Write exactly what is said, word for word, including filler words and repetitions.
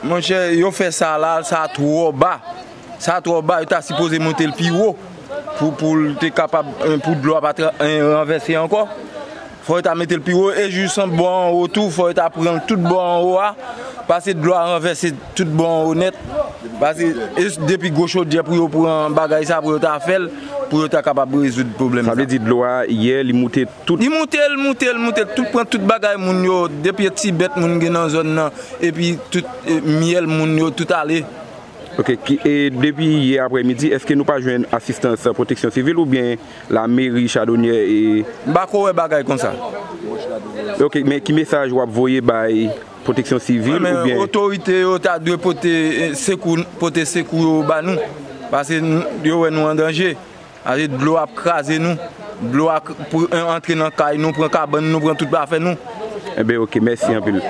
Monchè, yo fè sa la, sa twò ba. Sa twò ba, yo ta sipoze monte l pi wo pou, pou l te kapab, eh, pou dlo a pa tra-, eh, ranvèse ankò. Fò yo ta mete l pi wo, e jis an bò anwo tou, fò yo ta pran l tout bò anwo a, paske dlo a ranvèse tout bò anwo nèt. Paske e depi gwo chodyè pou yo pran bagay sa, pou yo ta fè l, pou yo ta kapab rezoud pwoblèm sa. Sa vle di dlo a, yè, li moute tout. Li moute l, moute l, moute l, tout, pran tout bagay moun yo, depi ti bèt moun gen nan zòn nan, epi tout, e, myèl moun yo, tout ale. Ok, ki, e depi yè aprèmidi, èske nou pa jwenn asistans pwoteksyon sivil oubyen lameri Chadonyè e M pa ko wè bagay konsa. Ok, men ki mesaj w ap voye bay pwoteksyon sivil oubyen otorite yo ta dwe pote, e, sekou, pote sekou yo ba nou. Paske n-, yo wè nou an danje. Paske dlo ap kraze nou. Dlo a k-, pou, e, antre nan kay nou, pran kabann nou, pran tout afè nou. Enben, ok, mèsi anpil.